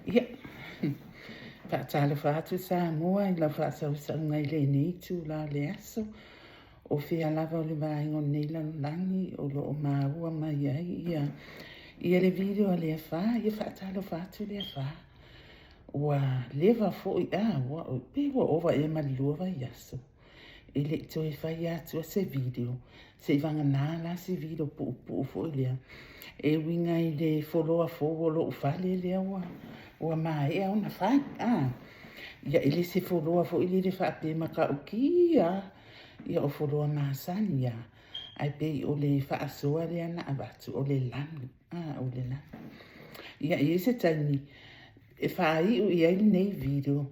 Ia, faatalofa atu Samoa i lau faasausauga i lenei itula o le aso. O fea lava o le vaega o lenei lalolagi o lo o maua mai ai ia, ia le video a le afa, ia faatalofa atu le afa. Ua leva foi, a, ua, pe ua ova ea ma le 2 vaiaso e le i toe faia atua se video, se i vagana la se video puupuu foi lea e uiga i le foloa fou o lou fale lea ua maea ona fai. A, ia e le se foloa foi lele faapea matautia, ia o foloa masani lava, ae pei o le faasoa lea na avatu o le lanu. A, o le lanu. Ia e i ai se taimi e faaiu i ai lenei video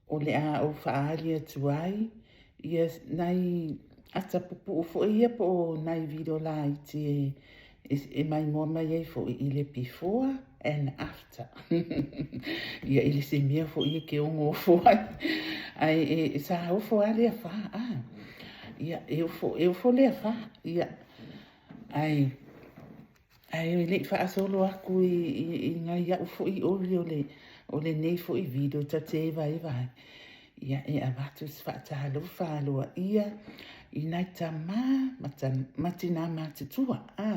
o le a ou faaali atu ai ia nai ata pupuu foi ia po o nai video laiti e maimoa mai ai foi i le before and after. Ia e le se mea foi e ke ono ofo ai, ae e sa ofo lava le afa, a. Ia e ofo, e ofo le afa, ia, ae Ae le i faasolo atu i nai au foi oli o lenei foi video ta te evaeva ai, ia e avatu se faatalofa aloaia i nai tama ma tinā matutua, a,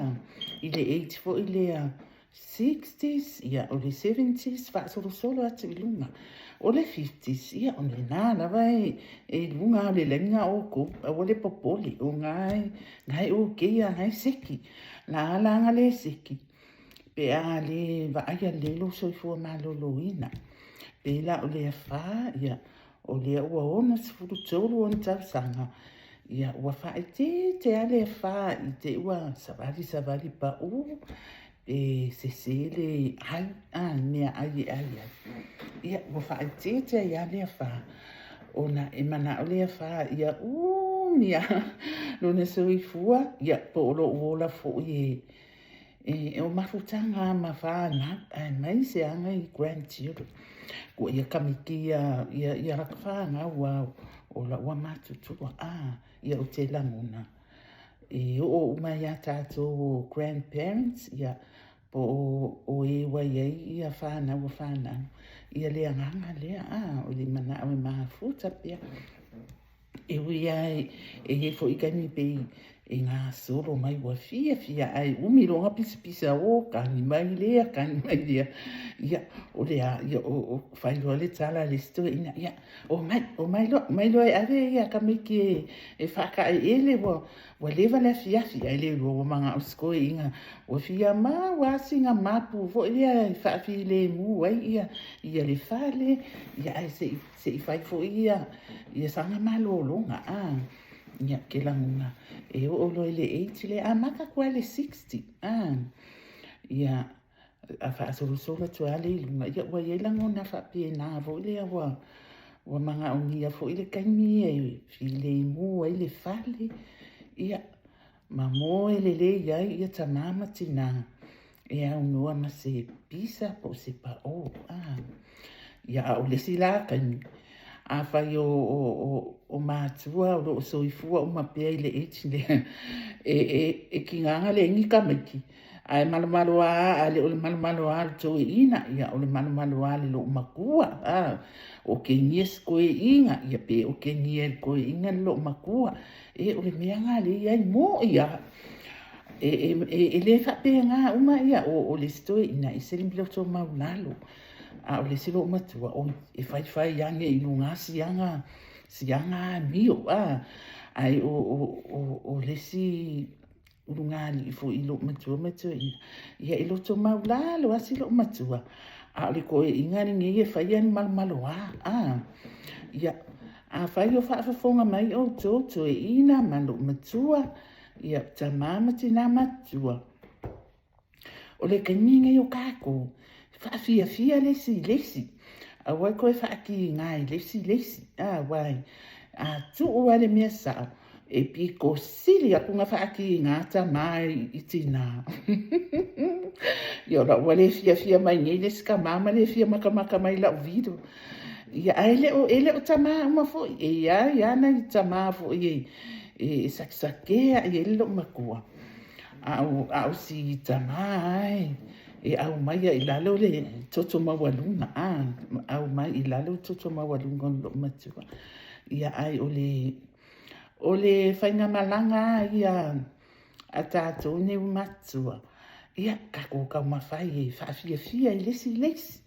i le age foi lea 60s, ia o le 70s faasolosolo atu i luga. O le 50s, ia o lena lava e i luga o le laina outou, aua le popole, o na e okay lava, na e seki. La a la ana le seki, pe a le vaaia lelei lou soifua maloloina. Pei la o le afa, ia, o lea ua 63 ona tausaga, ia, ua faaeteete lava le afa i te i ua savali savali pau, pe sese le ai, a, i meaai e ai ai. Ia, ua faaeteete ai lava le afa, ona e manao le afa ia umi lava lona soifua, ia, po o lou ola foi e o mafutaga lava ma fanau, aemaise lava nai grandchildren. Kua ia kamiki ia laka fanau a o lau matutua, a, ia ou te lagona e oo uma iā tatou o grandparents, ia, po o e ua i ai ia fanau a fanau, ia le agaga lea, a, o le manao e mafuta pea. E ui lava e i ai foi taimi pei e gasolo mai ua fiafia ae umi loa ona pisapisa, o kagi mai lea, kagi mai lea. Ia, o le a, ia, o fai loa le tala a le isi toeaina, ia, omai, omai loa, omai loa e ave ia tamaiti e faataeele ua leva le afiafi, ae le iloa ua manao si toeaina ua fia maua lava sina mapu foi lea e faafilemu ai ia le fale, ia ae se i fai foi ia sana malologa, a. Ia, ke lagona, e oo loa i le age lea, amata atu lava i le 60, a. Ia, a faasolosolo atu lava lea i luga, ia ua i ai lagona faapena foi lea ua manaomia foi le taimi e filemu ai le fale, ia, ma moe lelei ai ia tama ma tina e aunoa ma se pisa po o se paʻō. A, ia, a o le isi la taimi, afai o matua o lo o soifua uma pea i le age lea, e tiga ona leai ni tamaiti, ae malomaloa a le o le malomaloa o le toeaina, ia o le malomaloa o le loomatua, a, o kegia si toeaina, ia pe o kegia e le toeaina le loomatua, e o le mea lena lea e i ai, moʻi lava, e le faapena uma ia, o le isi toeaina e ese le loto maualalo, a o le isi loomatua, oi, e faifai ane i luga siaga amio, a, ae o le isi ulugalii foi i loomatua ma toeaina, ia e loto maulalo lava si loomatua, a o le toeaina lenei e faia le malomaloa, a. Ia, afai o faafofoga mai outou toeaina ma loomatua, ia, tama ma tina matutua, o le taimi lenei o tatou, faafiafia le isi i le isi, aua le toe faatiga i le isi i le isi, a, aua a tuu lava le mea sao, e pito sili atu ona faatiga tama i tina. Ia o lau ua le fiafia mai nei le isi tama ma le fia matamata mai i lau video. Ia, ae e le o tama uma foi, e i ai lava nai tama foi e sakesakea i ai le loomatua. A o si tama lava e aumaia i lalo le toto maualuga, a, aumai i lalo le toto maualuga o le loomatua. Ia, ai o le faigamalaga lava ia a tatou nei matua, ia tatou taumafai e faafiafia i le isi i le isi.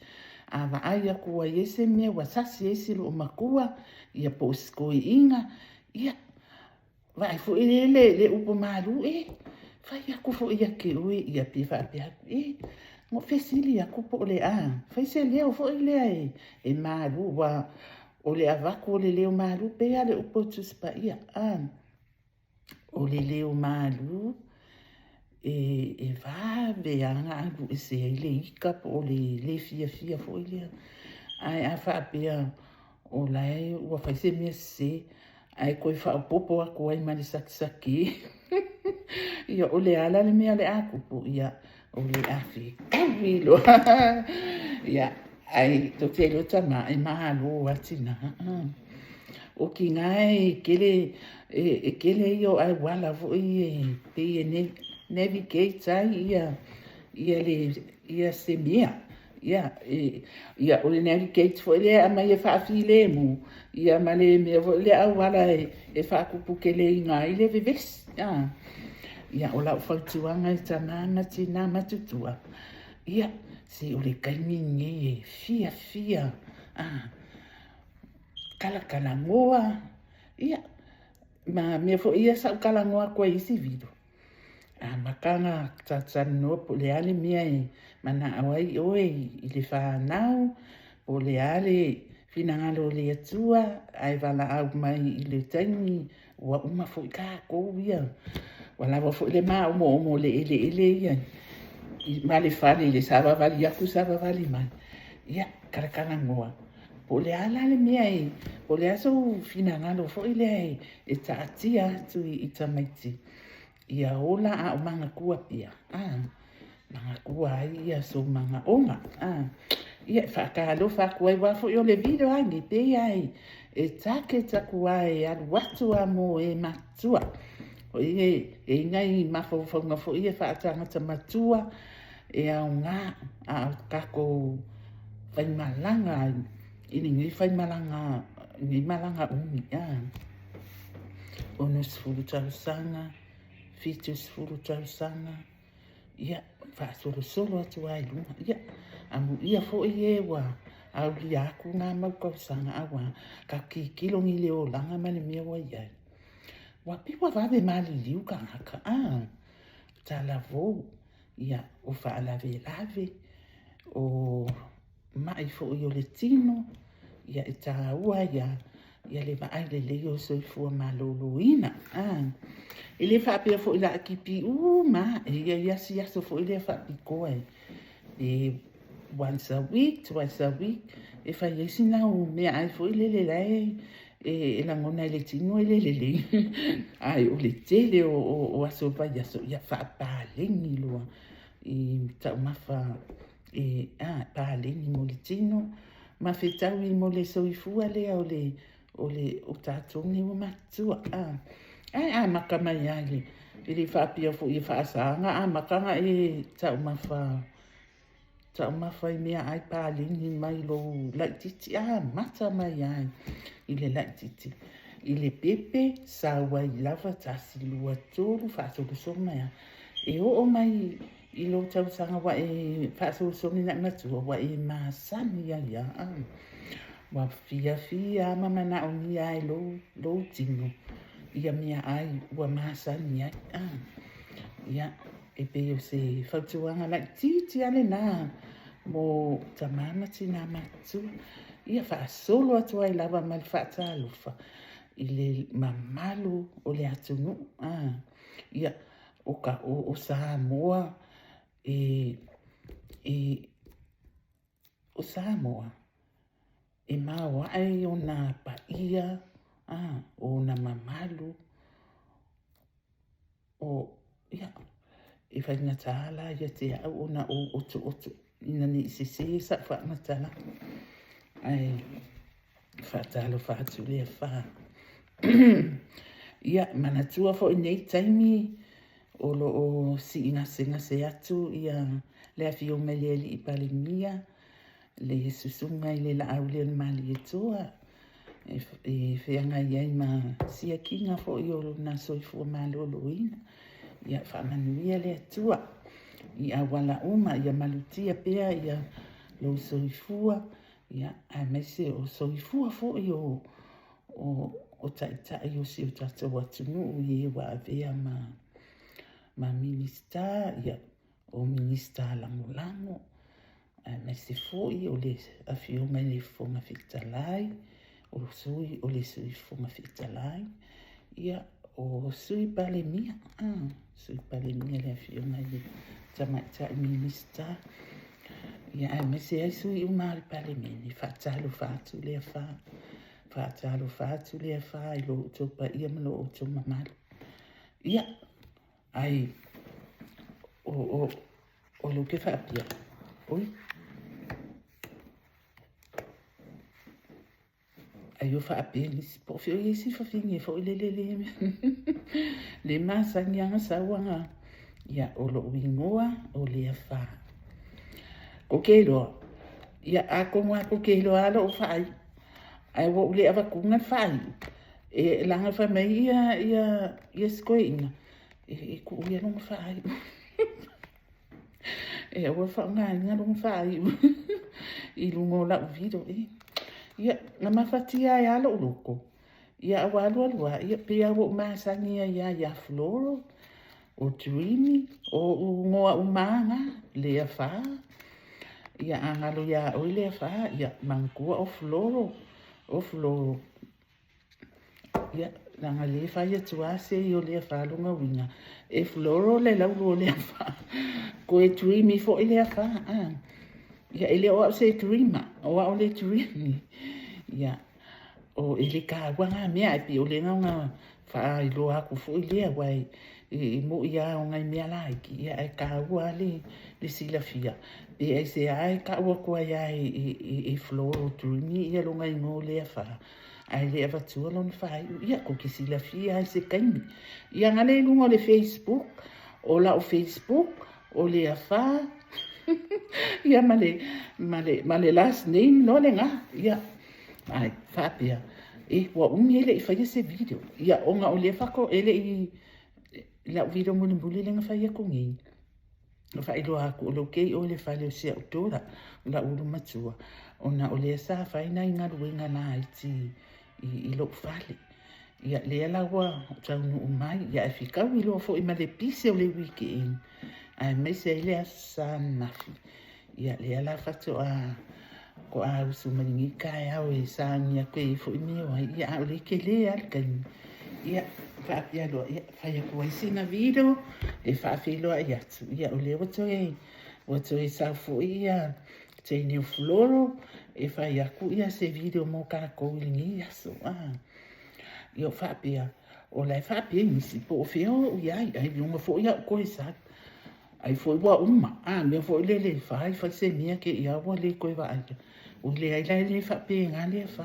A vaai atu ua i ai se mea ua sasi ai si loomatua, ia po o se toeaina, ia vaai foi le upu malu, e fai atu foi ia te oe, ia pe faapea atu, e na ou fesili atu po o le a, fai se leo foi lea e malu, ua o le avatu o le leo malu, pei lava le upu o le Tusi Paia, a, o le leo malu e vave lava ona alu ese ai le ita po o le le fiafia foi lea. Ae a faapea o la e ua fai se mea sese, ae toe faaopoopo atu ai ma le sakisaki, ia o le a la le mea o le a tupu? Ia o le a fetaui loa. Ia, ae tou te iloa tama e malo lava tina. O tina e tele, e tele ia o auala foi e pei e navigate ai ia le ia se mea. Ia, ia o le navigate foi lea e aumai e faafilemu, ia ma le mea foi lea auala e faatuputeleina ai le vevesi. A. Ia, o lau fautuaga i tama ma tina matutua, ia, se o le taimi lenei e fiafia, a, talatalanoa, ia, ma mea foi ia sa ou talanoa atu ai i isi video. Amata ona talatalanoa po o le a le mea e manao ai oe i le fanau, po o le a le finagalo o le Atua, ae valaau mai i le taimi ua uma foi tatou ia. Ua lava foi le maomoomo o le eleele ia ma le fale i le savavali atu savavali mai. Ia, talatalanoa. Po o le a la le mea e, po o le a sou finagalo foi lea e taatia atu i tamaiti, ia ola a o manatua pea, a, manatua ai ia sou manaoga. A, ia, e faatalofa atu ai, aua foi o le video lava lenei, pei lava e target atu lava e alu atu lava mo e matutua. O i e i ai nai mafaufauga foi ia faatagata matua e aoga a o tatou faimalaga i lenei faimalaga, lenei malaga umi, a, 60 tausaga, 70 tausaga, ia faasolosolo atu lava i luga. Ia, amuia foi e ua aulia atu na mau tausaga, auā tatou tilotilo i le olaga ma le mea ua i ai. Ua pei ua vave maliliu tagata, a, talavou, ia, o faalavelave, o mai foi o le tino, ia e taua ai lava ia le vaai lelei o le soifua maloloina. A, e le faapea foi la tipi uma, e i ai asi aso foi lea faapitoa e once a week, twice a week, e fai ai sina au meaai foi lele la e lagona e le tino e le lelei. Ae o le tele o aso o vaiaso, ia faapaleni loa i taumafa e a, paleni mo le tino, ma fetaui mo le soifua lea o tatou nei ua matutua. A, ae amata mai lava i le faapea foi e faasaga, amata ona e taumafa i meaai paleni mai lou laitiiti, amata mai lava i le laitiiti. I le pepe, sau ai lava, 1, 2, 3, faasolosolo mai lava. E oo mai i lou tausaga ua e faasolosolo ina e matua, ua e masani ai lava. Ua fiafia ma manaomia ai lou tino ia meaai ua masani ai. A, ia, e pei o se fautuaga laitiiti lava lena mo tama ma tina matutua. Ia faasolo atu ai lava ma le faatalofa i le mamalu o le atunuu. A, ia, o, ka, o Samoa e o Samoa e maoae ona paia, a, o ona mamalu, o, ia, e faigata la ia te au ona ou otooto ina ne i sesē sa'u faamatalaga, ae faatalofa atu lea fa. Ia, manatua foi nei taimi o loo sii gasegase atu ia Le Afioga i le Alii Palemia, le Susuga i le Laaulialemalietoa, e feagai ai ma siakiina foi o lona soifua maloloina. Ia faamanuia le Atua i auala uma, ia malutia pea ia lou soifua, ia aemaise o soifua foi o taitai o si o tatou atunuu i e ua avea ma Minisita, ia, o Minisita Lagolago, aemaise foi o le Afioga i le Fofoga Fetalai, o sui o le Sui Fofoga Fetalai, ia, o Sui Palemia, Sui Palemia le Afioga i le Tamaitai Minisita, ia, aemaise ai sui uma o le Palemene. Faatalofa atu lea fa, faatalofa atu lea fa i lo outou paia ma lo outou mamalu. Ia, ai, o lou ke faapea, oi, ai o faapea nisi, po o fea o i ai si fafine foi lele le, le masani ana sauaga, ia, o lou igoa o Leafa. Ko ke iloa, ia, atonu lava tou te iloa lava lou faaiu, ae ua ou le avatuina le faaiu, e leaga fai mai ia si toeaina, e tuu ia lona faaiu. E aua le faaaogaina lona faaiu i luga o lau video. Ia, na mafatia ai lava lou loto. Ia, a ua alu alu lava, ia pei lava ua ou masani ai lava ia Floro, o Dreamy, o ou igoa uma lava na, Leafa. Ia, a galo iā ʻoe Leafa, ia manatua o Floro, o Floro. Ia, leaga lea e fai atu lava sei o Leafa lona uiga, e Floro le laulu o Leafa. Toe Dreamy foi Leafa. Ah. Ia, e le o au se dreamer, o au le dreamy. Ia, o e le tāua ngā mea, ai pei o le na faailoa atu foi lea, aua e mo'i lava o nai mea laiti, ia ae tāua le silafia. Pe aisea e ta'u atu ai lava e Floro Dreamy ia lona igoa o Leafa, ae le avatua lona faaiu. Ia, tou te silafia ai se taimi. Ia gale i luga o le Facebook, o lau Facebook, o Leafa, ia ma le last name loa lena. Ia, ai, faapea, e, ua umi e le i faia se video. Ia, ona o lea fato, e le i, lau video mulimuli lea na fai atu nei, na faailoa atu o lea ou te i o i le fale o si au daughter, o lau ulu matua, ona o lea sa fai nai galuega laiti i lou fale. Ia, lea la ua taunuu mai, ia ae fetaui loa foi ma le pise o le weekend, aemaise ai le Aso Sa ananafi. Ia, lea la faatoa toa usu mai lenei taeao e sauni atu e i ai foi mea o ai, ia a o lea e tele lava le taimi. Ia, faapea loa, ia, fai atu ai sina video e faafeiloai atu. Ia, o lea ua toe sau foi ia teine o Floro e fai atu ia se video mo tatou i lenei aso. Ah. Ia, o faapea, o la e faapea nisi, po o fea o ou i ai, ai luga foi au toe sau. Ai foi ua uma, a mea foi lele fai, fai se mea ke ia ua le toe vaaia. Ui leai la e le faapena lea fa.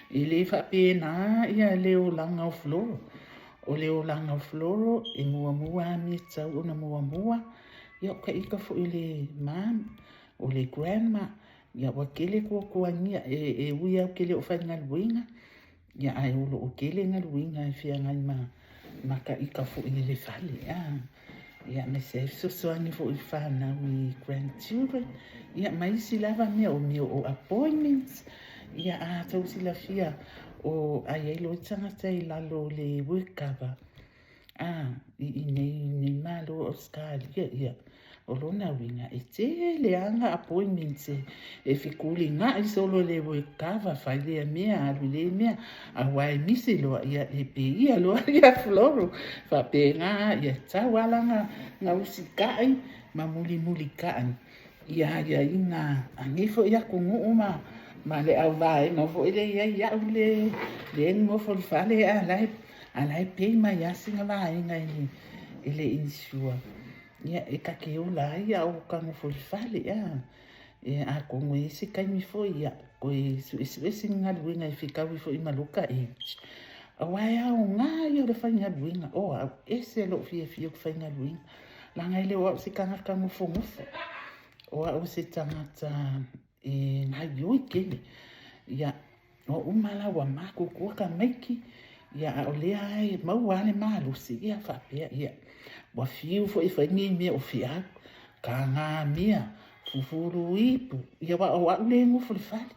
E le faapena ia le olaga o Floro. O le olaga o Floro e muamua lava mea tatau ona muamua. Ia o taita foi le mom, o le grandma, ia ua tele tuatuagia e ui lava ou te le o faigaluega, ia ae o loo tele galuega e feagai ma taita foi i le fale. Ah. Ia aemaise ai fesoasoani foi i fanau i grandchildren, ia ma isi lava mea o mea o appointments. Ia a tou silafia o ai ai loa tagata i lalo o le work cover i nei Malo o Australia, ia o lona uiga e tele lava appointments e fetuliga'i solo i le work cover, fai lea mea, alu i lea mea, aua e misi loa, ia e peia loa ia Floro. Faapena, ia tatau lava la na usita'i ma mulimulita'i ia aiaiga a nei foi atunuu ma le auvaega foi lea e i ai au le le nonofo i le fale a la e pay mai lava sina vaega i le insure. Ia e ta te ola ai a o ta nofo i le fale. Ia, atonu e i ai se taimi foi, ia, toe suesue sina galuega e fetaui foi ma lota age. Aua e aoga ia o le faigaluega. O au, ese lou fiafia o le faigaluega. Leaga e le o au se tagata nofonofo, o au se tagata e gaoioi tele. Ia, ua uma la ua matutua tamaiti, ia a o lea e maua lava le malosi, ia faapea, ia, ua fiu foi e fai nei mea o feau, tagamea, fufulu ipu, ia aua o au lea e nofo i le fale,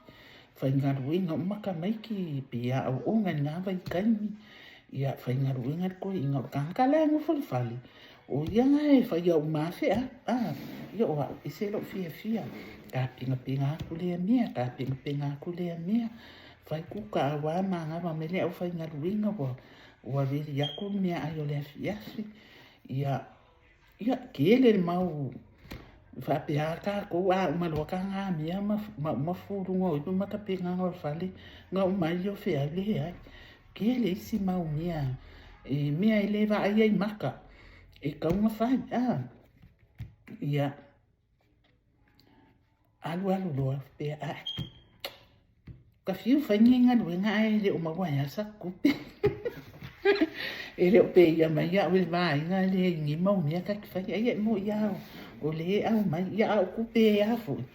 faigaluega uma tamaiti pe aooga i lena vaitaimi, ia faigaluega le toeaina, o le tagata la e nofo i le fale, o ia lena e faia uma lava feau, a, ia o au, e ese lou fiafia, tapenapena atu lea mea, tapenapena atu lea mea, fai kuka aua manava mai le aufaigaluega ua ua veli atu le meaai o le afiafi, ia, ia tele le mau faapea lava tatou, a uma loa tagamea ma ma uma fufuluga o ipu ma tapenaga o le fale, ona uma ai lea o feau, leai. Tele isi mau mea, e mea e le vaaia i maka, e tatau ona fai, a, ia, alu alu loa, faapea, ae, ka fiu fai nei galuega ae le o maua ai lava saku tupe. E le o pēia mai au e le vaega lea i nei mau mea ta te faia. Ia e moni lava o lea e aumai, ia a o tupe a foi,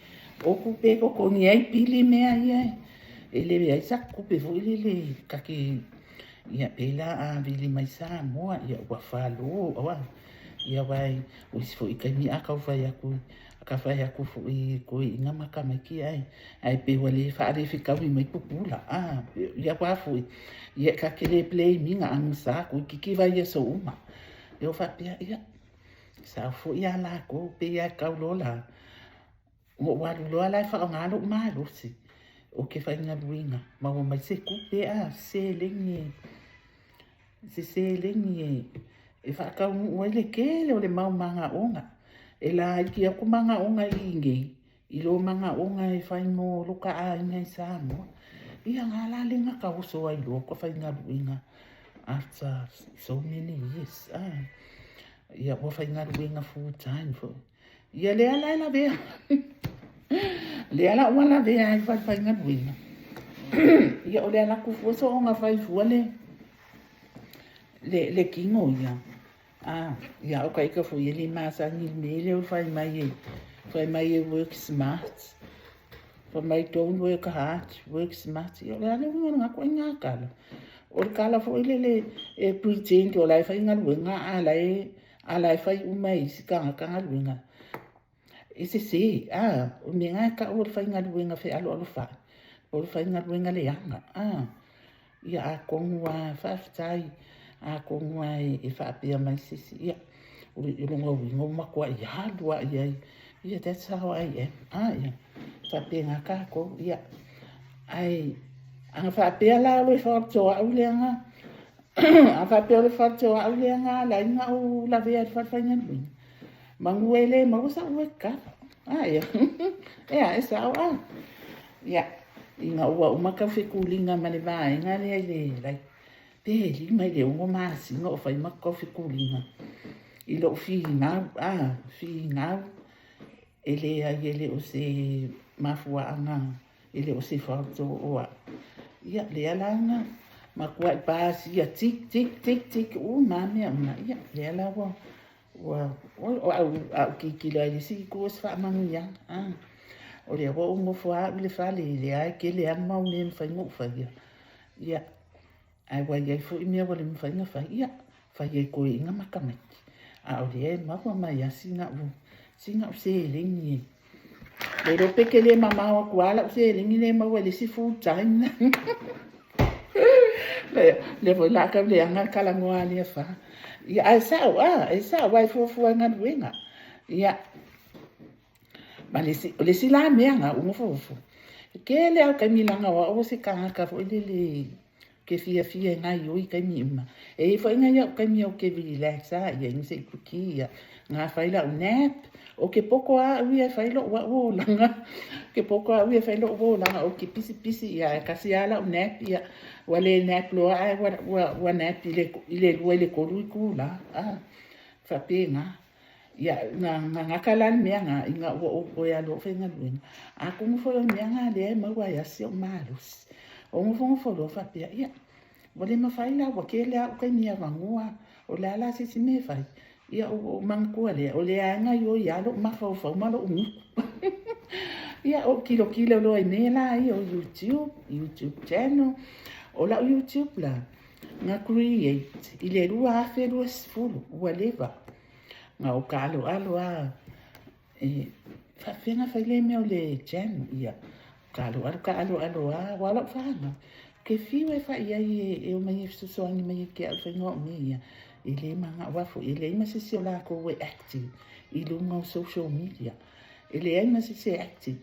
o tupe e totogi ai pili mea ia e leai saku tupe foi lele ta te, ia pei la a vili mai Samoa, ia ua falo, aua, ia aua o isi foi taimi a tau fai atu, ka fai atu foi i toeaiina ma tamaiti ae, ae pei ua le faalefetaui mai pupula, a, ia aua foi, ia ta te le blame ina, agiga toeitiiti vaiaso uma. Ia ou faapea, ia, sao foi a latou, pei lava e tau loa la, na ou alu loa la e faaaoga lou malosi, ou te faigaluega, maua mai se tupe, a, se seleni e, se seleni e faataunuu ai le tele o le mau manaoga. E laiti atu manaoga i inei, i lo manaoga e fai mo lo ta aiga i Samoa. Ia nga la le na taoso ai loa ka faigaluega after so many years. Ah, ia ua faigaluega full time foi. Ia lea la e lavea. Lea la ua lavea ai fale faigaluega. Ia o le alu atu fua soona fai fua le le le tino ia. A, ia o ka ika foi e le masani i le mea lea o fai mai e fai mai e work smart. Fai mai don't work hard, work smart. Ia o le a le uiga o lena ituaiga tala. O le tala foi lele e pretend o la e faigaluega a la e A la e fai uma e isi tagata galuega. E sese, a, o mea na e tau o le faigaluega fealoalofai, po o le faigaluega leaga, a. Ia atonu lava, faafetai, atonu lava e faapea mai se isi, ia, o lona uiga ua matuai alu lava i ai. Ia, that's how I am, a, ia, faapena tatou, ia. Ae, ana faapea la o le faatoau lea na, A faapea o le fale o au lea na ala ai na ou lavea i le fale faigaluega, manu e le maua sa'u work cover. A ia, ea, e sao a. Ia, ina ua uma tau fetuliga ma le vaega lea i le, like, pe 5 i le 6 masina o fai matou tau fetuliga i lou finau, a, finau, e leai e le o se mafuaaga E le o se fault o au. Ia, lea la na matuai pasia tik, tik, tik, tik uma lava mea uma. Ia, lea la ua, ua, o au, a ou tilotilo lava i le isi itu o se faamanuiaga. A, o lea ua ou nofo lava au i le fale, lea e tele lava le mau mea e mafai ona ou faia. Ia, Ae ua i ai foi mea ua le mafai ona fai, ia, fai ai toeaiina ma tamaiti. A o lea e maua mai lava sina au seleni e. Le iloa pe tele mamao atu lava lau seleni lea e maua i le isi full time. Lea foi o le a tau leaga le talanoa a lea fa. Ia, ae sao, a, e sao, aua e fuafua i galuega. Ia, ma le isi, o le isi la mea na ou nofonofo, e tele lava o taimi leaga o au o se tagata foi lele ke fiafia e gaoioi i taimi uma. E i ai foi nai au taimi ou te relax ai, ia inu se ipuki, ia na fai lau nap, o ke poto lava au ia e fai lou au olaga, ke poto lava au ia e fai lou olaga, ou te pisipisi, ia ae tasi lava lau nap, ia ua le nap loa ae ua, ua, ua nap i le, i le 2 i le 3 itula, a, faapena. Ia, na, na gata la le mea na, ina ua ou toe alu ou faigaluega. Atonu foi o le mea na lea e maua ai lava si ou malosi. Ou nofonofo loa faapea, ia, ua le mafai la, ua tele lava ou taimi avanoa, o le a la se isi mea e fai? Ia ua ou manatua lea, o lea lava e gaoioi lava lou mafaufau ma lou gutu. Ia ou tilotilo loa i mea la ia o YouTube, YouTube channel. O lau YouTube la, na create i le 2020, ua leva. Na ou taaloalo lava e faapefea ona fai lea mea o le channel. Ia, taaloalo taaloalo lava, aua o lau fanau, ou te fiu e fai i ai e omai e fesoasoani mai ia te au i le faiga o au mea ia, e le manao lava foi, e leai ma se isi o latou e active i luga o social media. E leai ma se isi e active.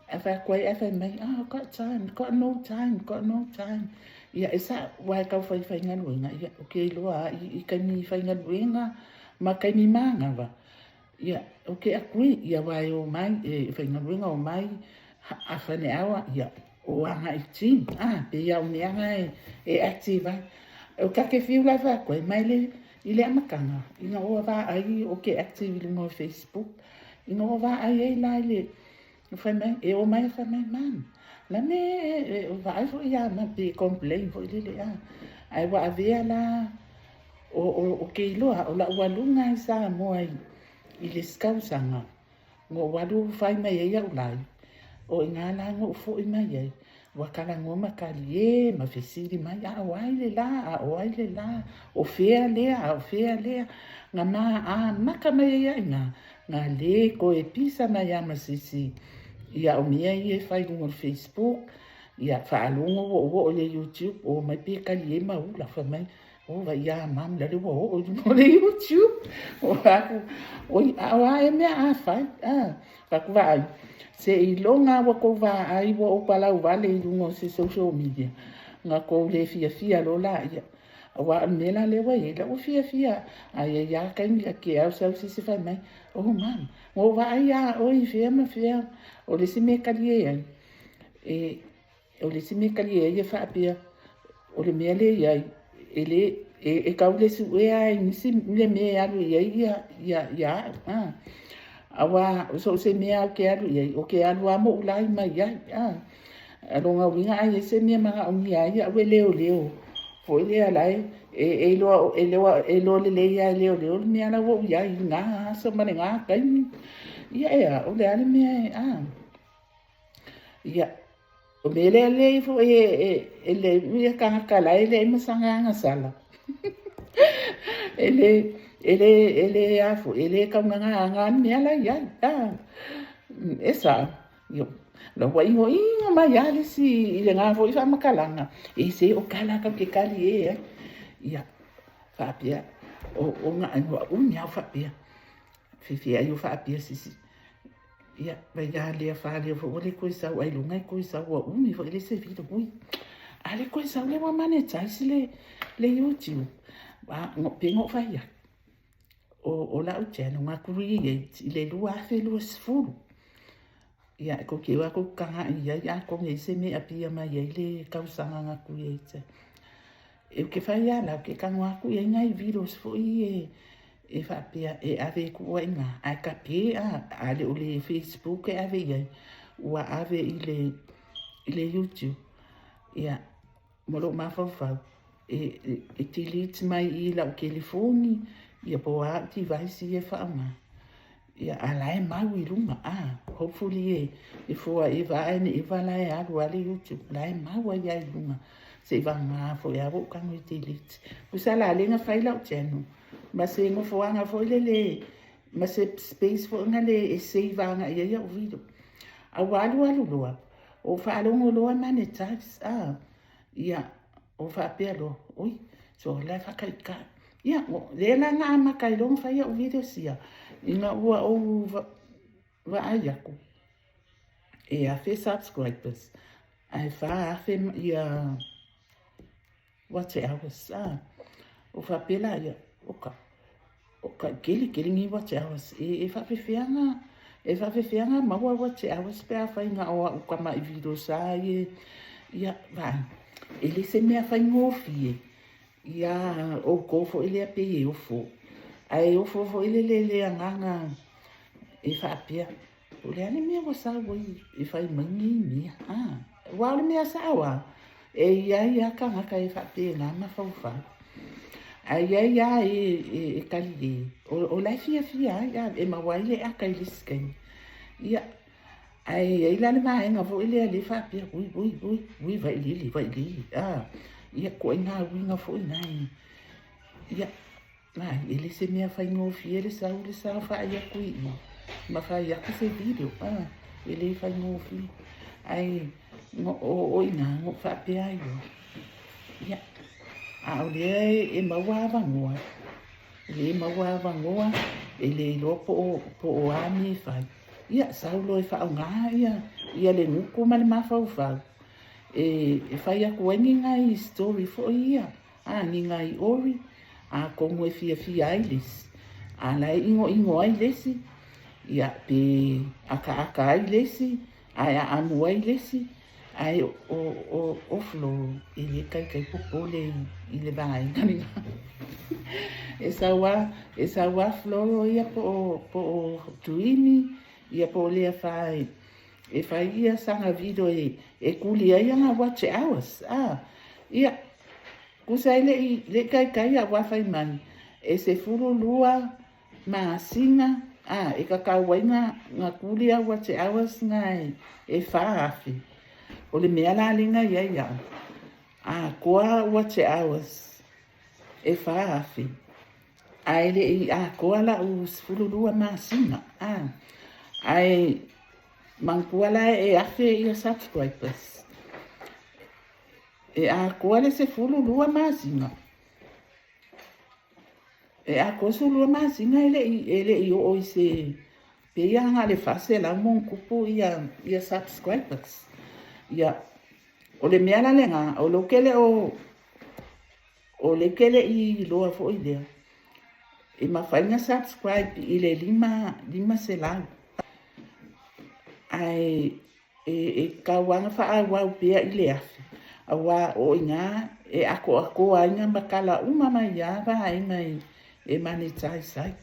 Ae fai atu ai, ae fai mai, oh, got time, got no time, got no time. Ia, e sa'o, aua e tau faifaigaluega, ia, ou te iloa lava i taimi faigaluega ma taimi manava, ia, ou te agree, ia, aua e omai, e faigaluega omai, half an hour, ia, o agai i le gym, a, pei lava o mea na e active ai. O ta te fiu la e fai atu ai, ma e le, i le amataga, ina ua vaai ou te active i luga o Facebook, ina ua vaai ai la i le, fai mai, e omai e fai mai, Mum, la me e vaai foi ia ma pe complain foi lele, a, ae ua avea la, o te iloa, o lau aluga i Samoa i le isi tausaga, na ou alu fai mai ai au live, o i ina la na ou foi mai ai, ua talanoa ma talie ma fesili mai, a o ai le la, a o ai le la, o fea lea, a o fea lea, na ma amata mai ai lava i ina, na le toe pisa mai lava ma se isi i au mea ia e fai i luga o le Facebook, ia faalogo ua ou oo i le YouTube, omai pe talie ma ula, fai mai, O vai iā mum lale ua oo i luga o le YouTube. O aku, oi, a o a ea mea a fai, a. Fai atu vaai, seiloga ua tou vaai ua ou palau wale i luga o se social media, na tou le fiafia loa laia. Aua o le mea la lea ua i ai, la ua fiafia, a i ai lava taimi a ke au sau se isi fai mai, oh mum, na ou vaai iā oe i fea ma fea. O le isi mea e talie ai, e, O le isi mea e talie ai e faapea, o le mea lea e i ai, e le, e tau le suea ai nisi le mea e alu i ai ia, ia, ia au. A. Aua o so o se mea ou te alu i ai, ou te alu lava ma ou lai mai ai. A. A lona uiga a i ai se mea e manaomia ai au e leoleo foi lea la e, e, iloa, e iloa, e iloa lelei lava e leoleo le mea la ua ou i ai i lena aso ma lena taimi. Ia e a, o le a le mea e, a. Ia, o mea lea lea foi e le ia tagata la e leai ma sana agasala. E le, e le, e le a foi, e le taugagaga le mea la i ai. A, e sao. Io, la ua inoino mai lava le isi i lena foi faamatalaga, e se o tala tatou te tali e ai. Ia, faapea, o na, ua umi lava o faapea. Fefe ai o faapea sisi. Ia, vai a lea fa lea foi ua le toe sau ailoga e toe sau ua umi foi le se video. Ui, a le toe sau le ua monetize le, le YouTube. A, no, pe no fai atu. O lau channel nga create i le 2020. Ia, e kou te iloa kou taga'i i ai atonu e i ai se mea e apia mai ai le tausaga na create ai. E ou te fai a la, ou te tago atu i ai nai videos foi e, e faapea e ave e tuu ai i ina, ae tape a, a le o le Facebook e ave i ai, ua ave i le, i le YouTube. Ia, ma lou mafaufau, e, e delete mai i lau telefoni, ia po o a au device ia e faaaoga. Ia, a la e mau i luga, a, hopefully e, e forever and ever la e alu lava le YouTube, la e mau ai lava i luga, seivagana foi lava ua ou tago e delete. Tusa la lea na fai lau channel, ma se nofoaga foi lele, ma se space foi lea e save agai i ai au video. A ua alu alu loa, ua ou faalogo loa monetize, a, ia, ua faapea loa, oi, so la e faataitai. Ia, lea la na amata ai loa ona fai au videos ia, ina ua ou vaai atu, e 1000 subscribers, ae 4000 ia watch hours. Ah, o faapea la ia, oka, oka, kele tele nei watch hours. E faapefea na, e faapefea na maua watch hours pe afai na o au tama'i videos a ia, ia, vaai, e le se mea faigofie. Iā outou foi lea pei e ofo, ae ofo foi lele le agaga e faapea, o le a le mea ua sau ai e fai mai nei mea, a? Aua o le mea sao lava, e i ai lava tagata e faapena mafaufau. Ae i ai lava e e kalilē, o la e fiafia ai, a, e maua ai le aka i le isi taimi. Ia, ae i ai la le vaega foi lea lea e faapea, ui, ui, ui, ui, vailili, vailili, a, ia, ituaiga uiga foi na e, ia, ai, e le se mea faigofie le sau le saofai atu i i ma fai atu se video, a, e le faigofie. Ae o i ina, na ou faapea ai loa, ia, a o lea e maua avanoa, o lea e maua avanoa, e le iloa po o a mea e fai, ia, sau loa e faaaoga ia le gutu ma le mafaufau e fai atu ai ni nai story foi ia, a, ni nai ori, atonu e fiafia ai le isi, a la e inoino ai le isi, ia, pe akaaka ai le isi, ae aamu ai le isi, ae o Flo e le taitai popole i le vaega lena. E sau lava, e sau lava Flo ia po o Tuini, ia po o Leafa e fai ia sana video e tuli ai ana watch hours. A, ia, tusa e le i taitai au a fai mai, e 12 masina, a, e tatau ai na tuli au watch hours na e 4,000. O le mea la lea na i ai au, atoa watch hours e 4,000, ae le i atoa lau 12 masina, a, ae manatua la e 1,000 ia subscribers. E atoa le 12 masina. E atoa le 12 masina e le i oo i se, pei lava na o le 400 ma ona tupu ia subscribers. Ia, o le mea la lena, o lea ou te le o, o lea ou te le i iloa foi lea, e mafai ona subscribe i le 500, ae e tatau lava ona faaauau pea i le 1,000, aua o i ina e atoatoa ai na matala uma mai lava vaega e monetize ai.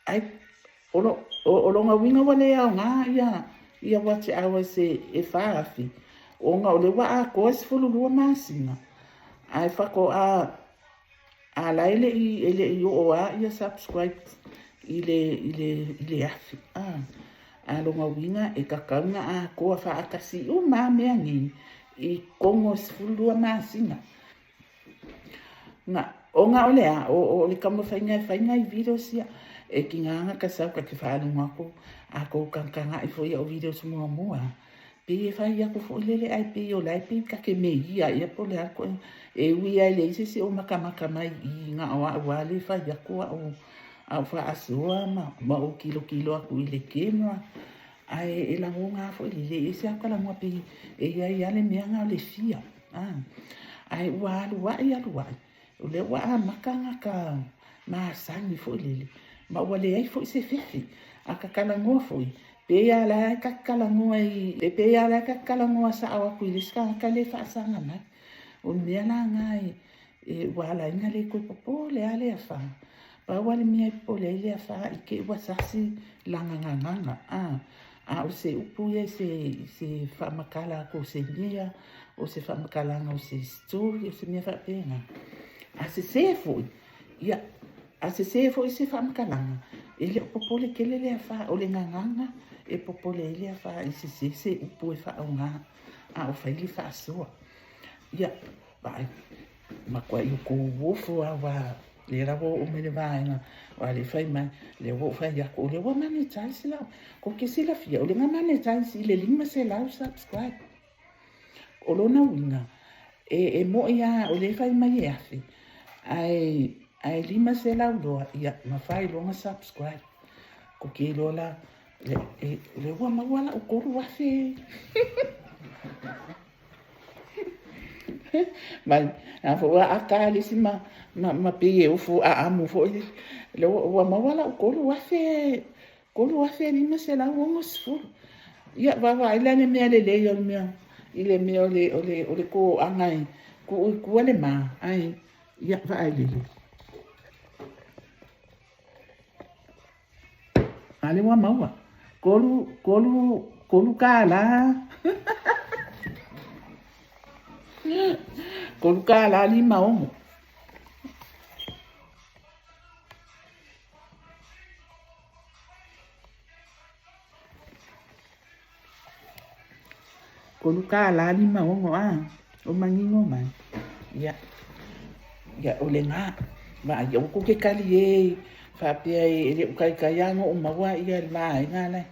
Ai, o lona uiga ua le aoga ia watch hours e 4,000, ona o lea ua atoa le 12 masina, ae faatoa A la e le i oo lava ia subscribe i le 1,000. A lona uiga e tatau ona atoa faatasi uma lava mea nei i totonu o le 12 masina. Na, ona o le a, o le taumafaiga e fai nai videos ia, e tiga ona ta sau ta te faalogo atu, a tou tagatagai foi i au videos muamua, Pei e fai atu foi lele ae pei o la e pei ta te meia ea po o le a le ituaiga. E ui lava e leai se isi o matamata mai i i na o au lava lea e fai atu au faasoa ma ou tilotilo atu i le camera. Ae e lagona lava foi lele, e ese lava ta lagona pei e i ai lava le mea lena o le fear. Ae ua alu ae alu ae, o lea ua amata ona ta masani foi lele, ma ua leai foi se fefe. A ta talanoa foi, pei lava la e ta te talanoa i, e pei lava la e ta te talanoa sao atu i le isi tagata lea e faasaga mai. O le mea la lena e ua ala ai ona le toe popole lava le afa. Pau lava le mea e popole ai le afa i te i ua sasi lana gagana, a, a o se upu ia i se faamatala atu o se mea, o se faamatalaga o se story, o se mea faapena. A sese foi, ia, a sese foi se faamatalaga, e le o popole tele le afa, o le gagana e popole ai le afa i sese se upu e faaaoga a o fai le faasoa. Ia, vaai, matuai outou ofo lava aua lea la ua oo mai le vaega aua lea e fai mai, lea ua ou fai atu, o lea ua monetize lau, kou te silafia, o lea na monetize i le 500 subscribe. O lona uiga, e mo'i lava, o lea e fai mai e 1,000, ae 500 loa, ia, mafai loa ona subscribe. Ko te iloa la, o lea ua maua lau 3,000. Mai, a foi ua ata le isi ma pei e ofo aamu foi, lea ua maua lau 3,000, 3,560. Ia, vaavaai la i le mea lelei o le mea, i le mea o le toaga e tuu i tua le ma, ae, ia, vaai lelei. A lea ua maua. 3, 3, 3 kālā. 3 kālā 56. $3.56 a o manino mai. Ia, ia o lena. Vaai, aua tou te talie faapea e le o taitai lava ona ou maua ia le vaega lea.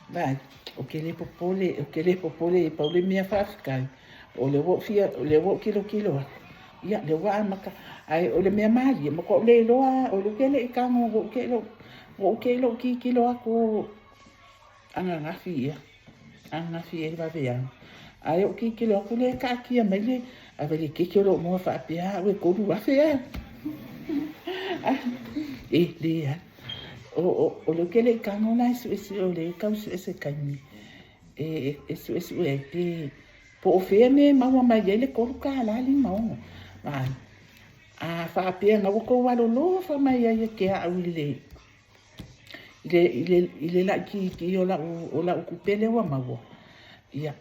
Vaai, ou te le popole, ou te le popole, pau le mea faafetai, o lea ua ou fia, o lea ua ou tilotilo atu, ia, lea ua amata. Ae o le mea malie, matua ou le iloa lava, o lea ou te le i tago, ua ou te ua ou te i lou tilotilo atu ananafi ia, ananafi ia i le vaveao. Ae ou tilotilo atu lea e taatia mai le, ae vaai i le keke o lou moa faapea au e 3,000 a. E leai. O lea ou te le i tago la e suesue, o lea e tau sue se taimi e suesue ai pe po o fea mea e maua mai ai le $3.56. Vaai, a faapea na ua tou alolofa mai ai ia te au i le i le laitiiti o lau tupe lea ua maua, ia,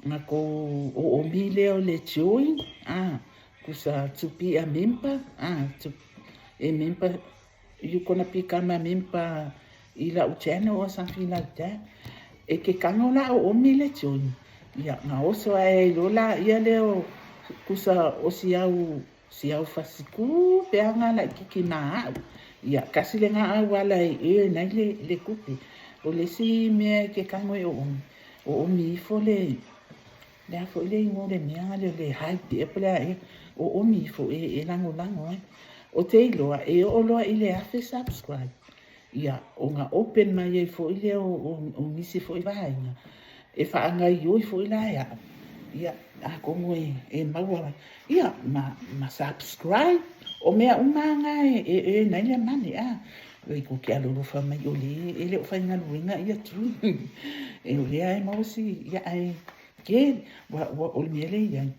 na tou oomi lea o le join, a, tusa to be a member, a, to, a member, you gonna become a member i lau channel or something like that. E te tago la oomi le join, ia, na oso ae ai loa laia lea o, tusa o si au Si au fasiku pe aga laititi ma au. Ia, kasi lena auala e earn ai le tupe. O le isi mea e te tago e oomi, oomi ifo le, le a foi le igoa o le mea lea o le hype ea po o le a ea, oomi ifo e lagolago ai. O te iloa, e oo loa i le 1,000 subscribe, ia, ona open mai ai foi lea o nisi foi vaega e faagaoioi foi la e au. Ia, atonu e maua, ia, ma subscribe, o mea uma lava na e earn ai le money, a. Oi, tou te alolofa mai o lea e le o faigaluega ia tui. E o lea e maua si, ia, ae keli, o le mea lea e i ai,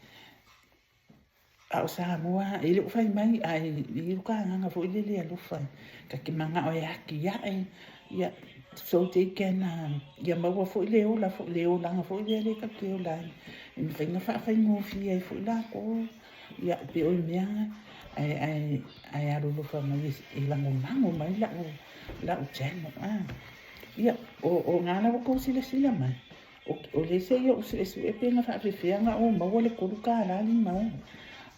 A o Samoa, e le o fai mai, ae i ai ka agaga foi lele alofa, ta te manao e atiae, ia, so they can, ia maua foi le ola foi, le olaga foi lea lea tatou te ola ai, e mafai ona faafaigofie ai foi latou, ia, pei o le mea lena, ae alolofa mai e lagolago mai lau channel, a. Ia, o lena la ua outou silasila mai. O lea se i ou suesue pe na faafefea ona ou maua le $3.56.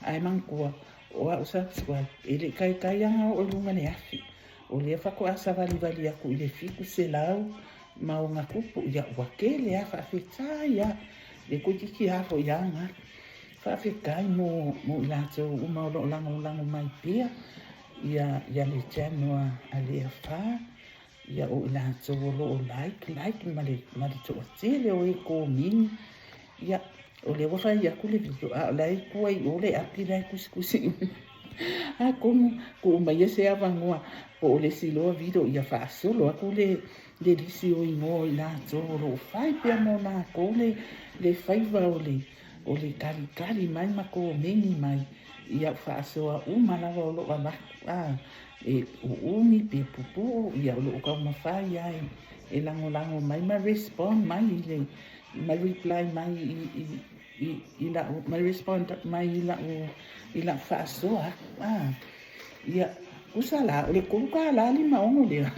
Ae manatua, o au subscribe, e le i taitai lava ona oo i luga le 1,000. O lea faatoa savalivali atu i le 700 ma ona tupu, ia ua tele lava, faafetai lava. E toeitiiti lava foi lava na. Faafetai mo i latou uma o lo o lagolago mai pea ia le channel a le afa. Ia o i latou o lo o like, like ma le, ma le toatele o e komeni. Ia, o lea ua fai atu le video, a o la e tua i o le api la e tusitusi. Atonu, tuu maia se avanoa po o le isi loa video ia faasolo atu le, le lisi o igoa o i latou o lo o fai pea mo latou le, le faiva o le, o le talitali mai ma komeni mai i au faasoa uma lava o lo o avatu. A, E uumi pe pupuu, ia o lo o taumafai lava e lagolago mai ma respond mai i le, ma reply mai i lau, ma respond mai i lau faasoa atu. A, ia, tusa la, o le $3.56 lea,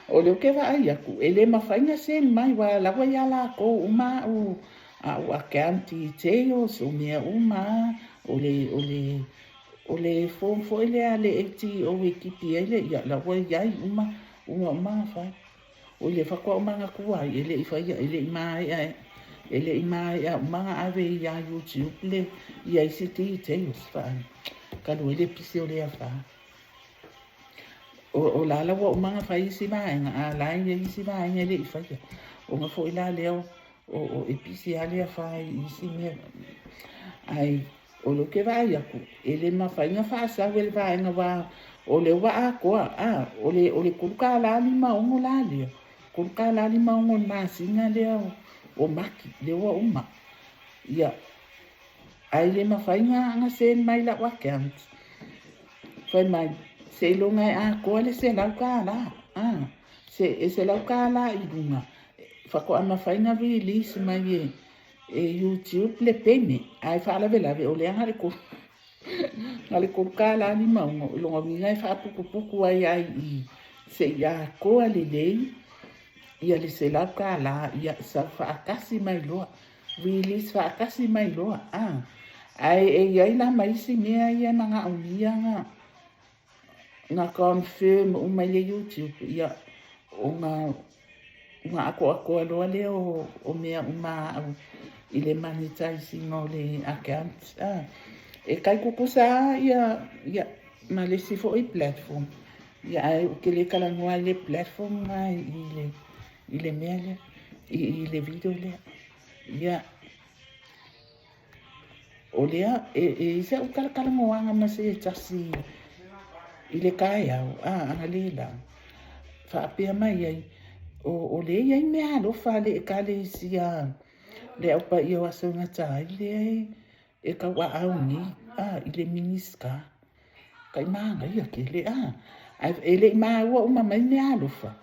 o lea ou te vaai atu, e le mafai ona send mai, aua o la ua ia latou uma au, au account details, o mea uma lava, o le, o le, O le form foi lea a le ATO e tipi ai le, ia, la ua i ai uma, uma uma ona fai. O le faatoa ou manatua ai, e le i faia, e le i maea, e le i maea uma ona ave ia YouTube le, ia isi details, vaai, talu ai le pisi o le afa. O la la ua uma ona fai isi vaega, a o la e i ai isi vaega e le i faia. Ona foi la lea o, e pisi lava le afa i isi mea. Ae O lea ou te vaai atu, e le mafai ona faasau e le vaega aua o lea ua atoa, a, o le, o le $3.56 la lea, $3.56 i le masina lea o Mati, lea ua uma. Ia, ae le mafai ona send mai lau account. Fai mai, seiloga e atoa le $100, a, se, e $100 i luga, faatoa mafai ona release mai e, E YouTube le pene, ae faalavelave o lea na le $3.56, o lona uiga e faaputuputu ai lava i i seia atoa lelei ia le $100, ia sau faatasi mai loa. release faatasi mai loa a. Ae e i ai la ma isi mea ia e manaomia na na confirm uma i le YouTube, ia, ona ona atoatoa loa lea o mea uma a au i le monetize ina o le account. A. E tai tutusa lava ia ma le isi foi platform, ia, ae ou te le talanoa i le platform lena i le mea lea, i le video lea. Ia, o lea e i ai sa'u talatalanoaga ma se tasi i le taeao a analeila, faapea mai ai, o lea e i ai mea alofa a le Ekalesia le Au Paia o Aso e Gata ai lea e tauaau nei i le Minisita. Tai manaia tele a. Ae e le i maua uma mai mea alofa.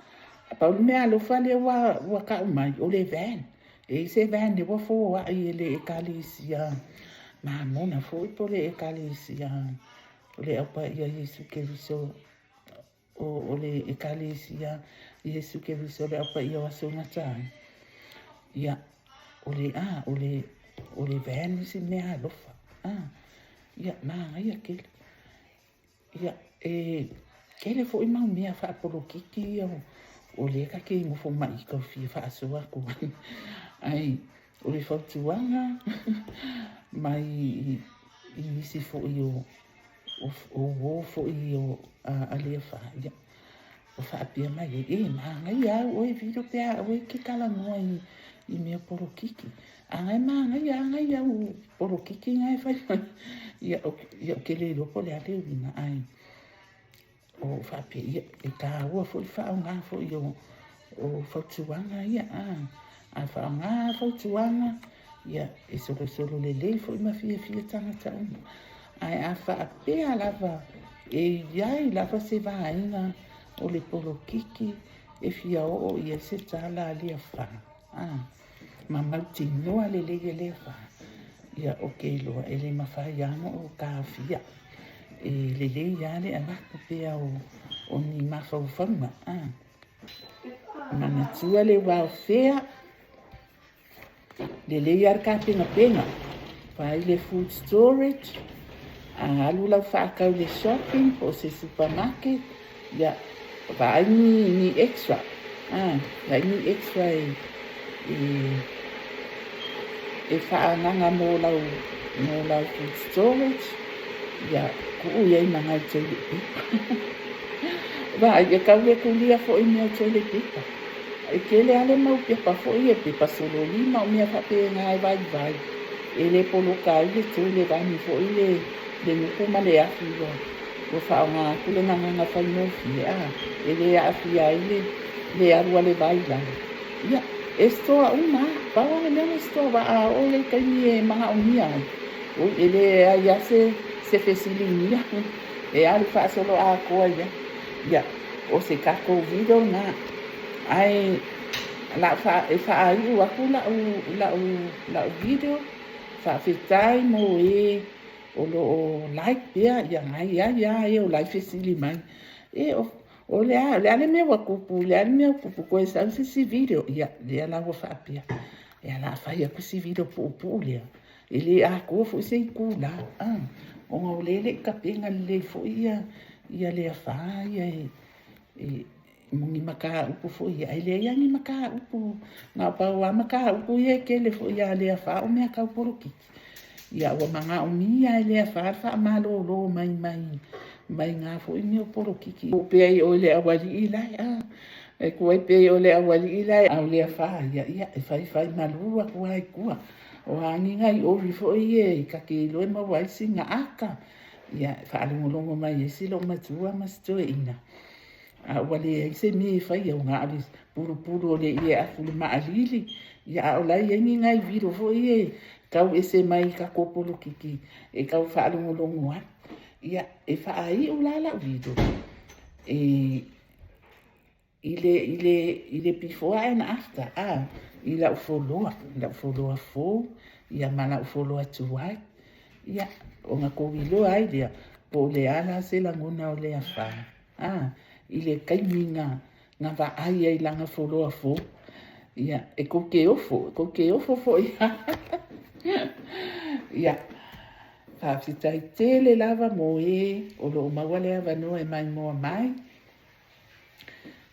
Pau le mea alofa lea ua tau mai, o le van. E i ai se van lea ua foai e le Ekalesia Mamona foi po o le Ekalesia o le Au Paia Iesu Keriso, o le Ekalesia Iesu Keriso o le Au Paia o Aso e Gata ai. Ia, o le, a, o le van le isi mea alofa. A, ia, manaia tele. Ia, e tele foi mau mea faapolokiki ia o lea ta te nofo mai i tau fia faasoa atu ai. Ai, o le fautuaga mai i nisi foi o uō foi o a Leafa, ia, o faapea mai ai, e manaia au oe video pe a oe ke talanoa i mea polokiki. A na e manaia a nai au polokiki na e fai mai. Ia, ou te le iloa po o le a le uiga, ae o faapea, ia, e tāua foi le faaaoga foi o fautuaga ia. A faaaoga fautuaga, ia, e solosolo lelei foi ma fiafia tagata uma. Ae a faapea lava e i ai lava se vaega o le polokiki e fia oo i ai se tala a Leafa, ma mautinoa lelei e Leafa, ia, ou te iloa e le mafai lava ona ou taofia. E lelei lava le avatu pea o ni mafaufauga. Manatua le welfare, lelei lava le tapenapena, fai le food storage, a alu lau faatau i le shopping po o se supermarket, ia, vaai ni extra, vaai ni extra e faaagaga mo lau food storage, ia, tuu i ai ma nai toilet paper. Vaai, e tau le tulia foi mea o toilet paper. E tele lava le mau pepa foi e pepa sololima o mea faapena e vaivai. E le poloka ai le toilet vaeane foi le nuku ma le afi ua faaaoga atu le gagana faigofie a. E le aafia ai le alu a le vai i lalo. Ia, e store uma lava. Pau lava le mea na store aua a oo i le taimi e manaomia ai, oi, e leai lava se fesiligia e alu faasoloatoa i ai. Ia, o se tatou video lena. Ae e faaiu atu lau video, faafetai mo e o lo o like pea, ia nai ai lava e o la e fesili mai. E o le a, le a le mea ua tupu, le a le mea ua tupu, toe sau se isi video. Ia, lea la ua faapea, ia o le a fai atu si video puupuu lea. E le atoa foi se itula, ona o lea e le i tapena lelei foi ia Leafa ia e mo ni mataupu foi ia. Ae leai lava ni mataupu, na o pau lava mataupu ia e tele foi ia Leafa o mea tau polokiki. Ia ua manaomia e Leafa le faamalolo mai mai na foi mea o polokiki. Tuu pea i o i le aualii la e, e tuu ai pea i o i le aualii la e, a o Leafa ia, ia e faifai malu atu lava i tua. O a ni nai ori foi ia e ta te iloa e maua ai sina ata, ia e faalogologo mai ai si loomatua ma si toeaina. A ua leai se mea e faia, ua na o le pulupulu o le ie afu i le maalili, ia a o la e i ai ni nai vilo foi ia e tau ese mai i tatou polokiki e tau faalogologo ai. Ia, e faaiu la lau video e i le before and after i lau follower fou ia ma lau follower tuai, ia ona tou iloa ai lea po o le a la se lagona o Leafa i le taimi na vaai ai lana follower fou. Ia, e kou te ofo, e kou te ofo foʻi. Ia, faafetai tele lava mo e o loo maua le avanoa e maimoa mai,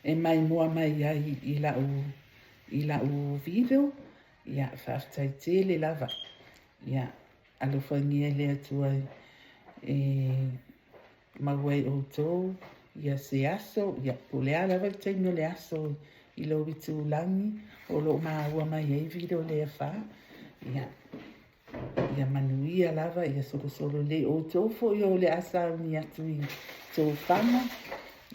e maimoa mai ai i lau i lau video. Ia, faafetai tele lava. Ia, alofagia e le Atua e maua e outou ia se aso, ia po o le a lava le taimi o le aso i lou itulagi o lo o maua mai ai video lea fa. Ia, ia manuia lava, ia solosolo lelei. O outou foi o le a sauni atu i tofaga,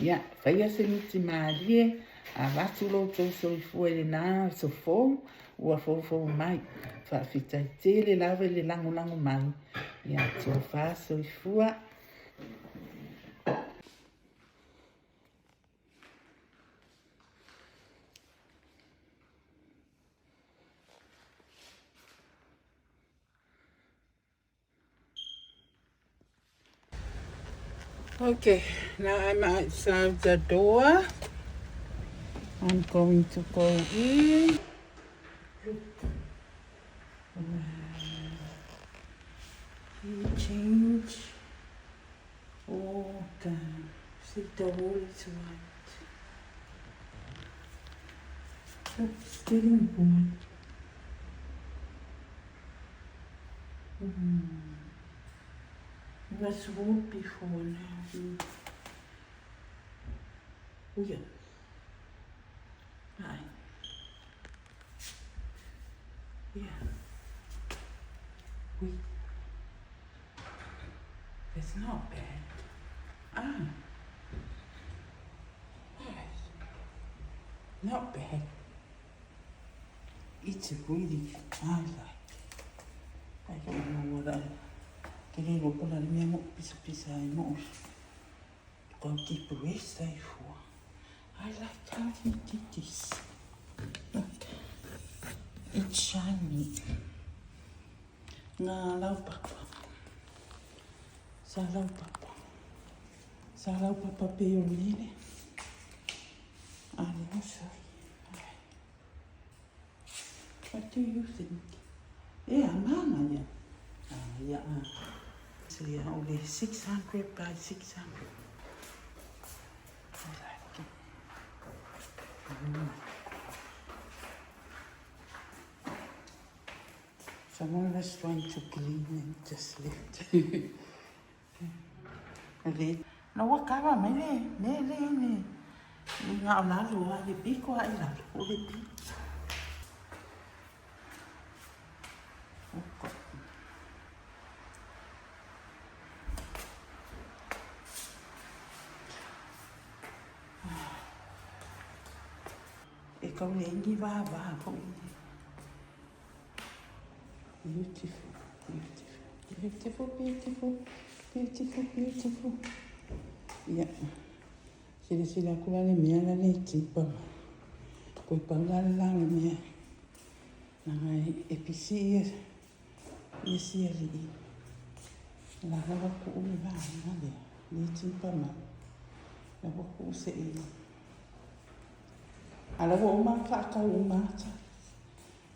ia, faia se miti malie, avatu lo outou soifua i lena aso fou, ua foufou mai. Faafetai tele lava i le lagolago mai. Ia, tofa soifua. Okay, now I'm outside the door. I'm going to go in. Look. He change all the see the wall is white. Look, it's getting bored. Mm. It was wood before now. Yeah. Hi. Yeah. We. It's not bad. Ah. Nice. Not bad. It's a really I like. I don't know what I te le lopo la le mea mo pisa pisa ai mo kau ki press ai fua. I like how he did this. Look, it's shiny. Ngā laupapa. Sa laupapa. Sa laupapa pe o mele. Ale osa. What do you think? Yeah, mana ia. Ah, ia. Ah. So yeah, only 600 by 600. I like it. Mm. Someone was trying to clean and just left. Le. Na ua kava mai le me le le le ngā o lalo a le piko a i lalo o le piko. E kau le ingi vā vā foʻi. Beautiful, beautiful, beautiful, beautiful, beautiful, beautiful. Ia, silasila aku la le mea la le tipa mai. Koe pau la le la le mea. Nanga e pisi ia, ia sia lii. La la wa kuu le vaega lea, le tipa mai. La wa kuu se i. A la ua uma ona faatau uma ata.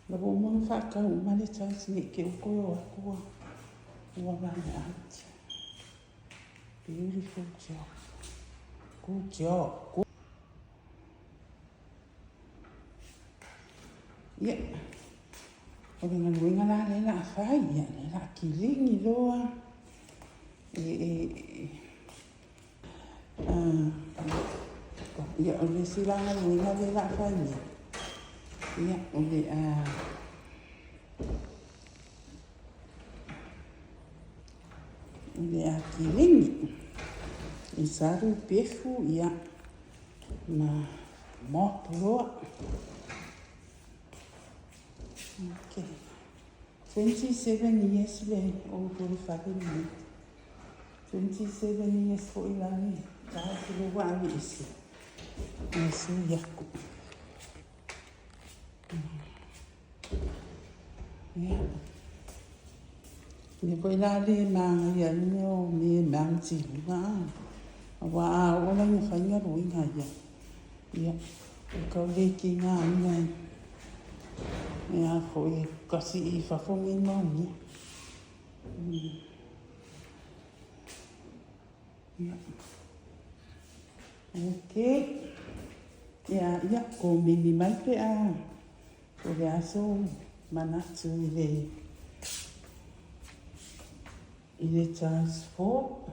La ua uma ona faatau uma le tiles nei te ua toe o atu ua ua run out. Beautiful job. Good job. Good. Ia, o le galuega la lea la a fai, ia, lea la a kilini loa. E, e, e, Ia, o le isi la galuega lea o le a fai nei, ia, o le a o le a kilini i salu pefu, ia, ma mop loa. Okay. 27 years le o le fale lenei. 27 years foi la le tasi le ua ave ese e sui aku. Ia. Le foi la le magaia ai mea o me mea tiluga a. Aua a oo la ina fai galuega ia, ia, e tau le tigaina ai. Ia foi kasi i fafo nei mau mea. Ia. Ok. Ia, ia, komeni mai pe a o le a sou manatu i le i le transport.